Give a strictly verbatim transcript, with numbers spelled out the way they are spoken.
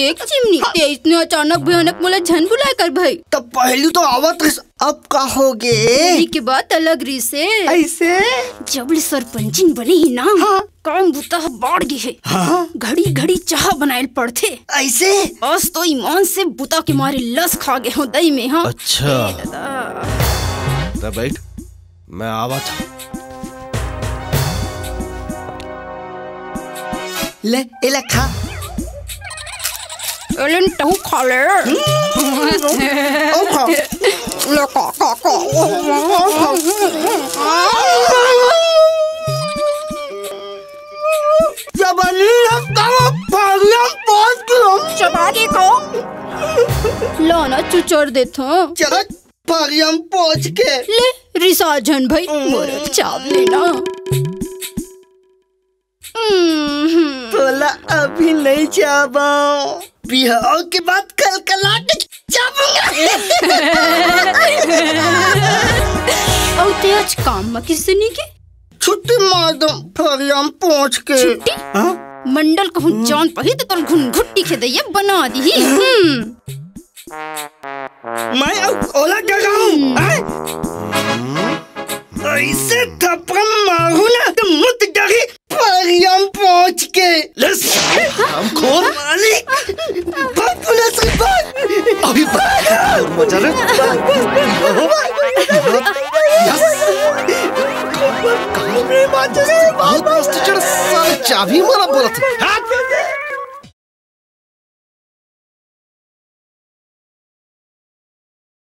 देख चिमनी, ते इतने अचानक भयानक मोला झन बुलाए कर भाई। तब पहली तो आवत रहिस, अब का हो गे? होली के बात अलग रहिसे। ऐसे? जब ले सरपंचिन बने ही ना, हाँ। काम बुता ह बाढ़ गे हे। हाँ। घड़ी घड़ी चाह बनाए ल पड़थे। ऐसे? आज तो ईमान से बुता के मारे लस खा गे हो दई में, हाँ। अच्छा। ए दादा। त बैठ, मैं आवत हूँ। ले, एला खा। एलन तहू खा ले। ओ खा। ले, खा, खा, खा। जबरनी हम तब फरियम पहुंच के हम चबा के खा। लो ना, चुचर देथो। चल, फरियम पहुंच के। ले, रिसा झन भाई, मोर चाब लेना। हम्म। तोला अभी नहीं चाबा। बिहाव के बाद कलकला के चाबूंगा। अउ ते आज काम म किसे नहीं के? छुट्टी मार दो, फरियम पहुंच के। छुट्टी? हाँ? मंडल कहूँ जान पही तो तोर घुनघुट्टी के दैया बना दी। हम्म। मैं अब ओला डराऊं, हैं? ऐसे थप्पड़ मारू ना तो मुत डरी परियम पहुंच के। ले साले, हमखोर। मालिक, भाग पुलिस के, भाग। अभी भाग। मजा रे। यस। बहुत मस्त चढ़ साले, चाबी मारा बोलत हे।